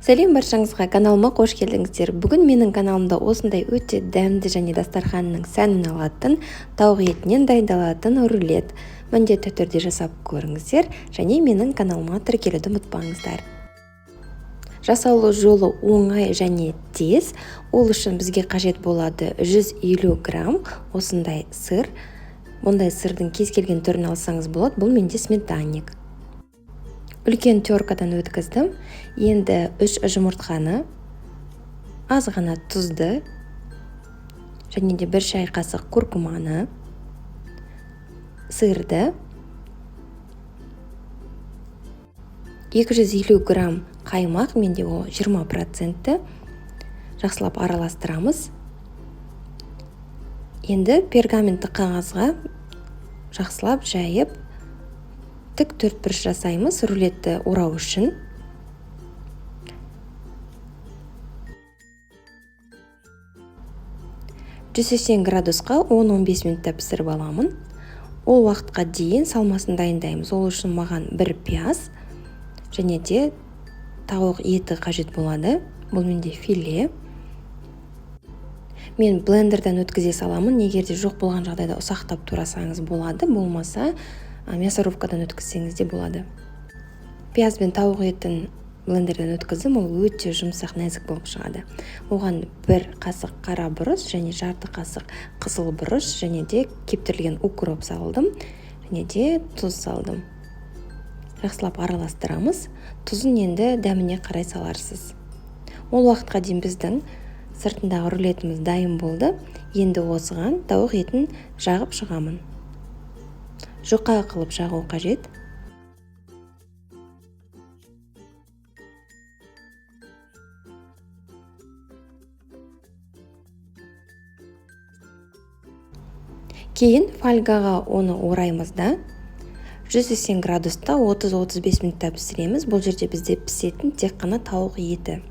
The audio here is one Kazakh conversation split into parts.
Сәлем баршаңызға, каналыма қош келдіңіздер. Бүгін менің каналымда осындай өте дәмді және дастарханның сәнін алатын тауық етінен дайындалатын рулет. Міндетті түрде жасап көріңіздер және менің каналыма тіркелуді ұмытпаңыздар. Жасалу жолы оңай және тез. Ол үшін бізге қажет болады 150 грамм осындай сыр. Бұндай сырдың кез келген түрін алсаңыз болады. Бұл менде сметанник. Үлкен теркадан өткіздім. Енді 3 жұмыртқаны, аз ғана тұзды және де 1 шай қасық куркуманы, сырды, 250 грамм қаймақ, менде ол 20%-ті, жақсылап араластырамыз. Енді пергаментті қағазға жақсылап жайып, тік төртбұрыш жасаймыз рулетті орау үшін. 180 градусқа 10-15 минутта пісіріп аламын. Ол уақытқа дейін салмасын дайындаймыз. Ол үшін маған бір пияз және де тауық еті қажет болады. Бұл менде филе. Мен блендерден өткізе саламын. Егер де жоқ болған жағдайда ұсақтап турасаңыз болады, болмаса мясорубкадан өткізсеңіз де болады. Пияз бен тауық етін блендерден өткіздім, ол өте жұмсақ, нәзік болып шығады. Оған 1 қасық қара бұрыш және жарты қасық қызыл бұрыш және де кептірілген укроп салдым және де тұз салдым. Жақсылап араластырамыз. Тұзын енді дәміне қарай саларсыз. Ол уақытқа дейін біздің сыртындағы рулетіміз дайын болды. Енді осыған тауық етін жағып шығамын. Жұқа қылып жағу қажет. Кейін фольгаға оны ораймыз да 180 градуста 30-35 минутта пісіреміз. Бұл жерде бізде пісетін тек қана тауық еті.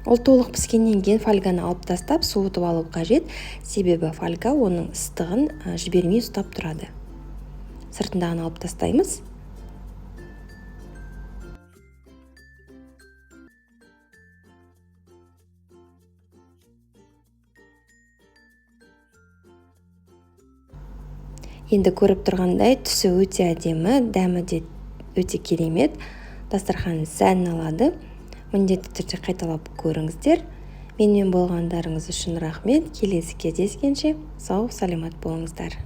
Ол толық піскеннен кейін фольганы алып тастап, суытып алу қажет, себебі фольга оның ыстығын жібермей ұстап тұрады. Сыртындағын алып тастаймыз. Енді көріп тұрғандай түсі өте әдемі, дәмі де өте керемет. Дастархан сәнін алады. Міндетті түрде қайталап көріңіздер. Менімен болғандарыңыз үшін рахмет. Келесі кездескенше сау саламат болыңыздар.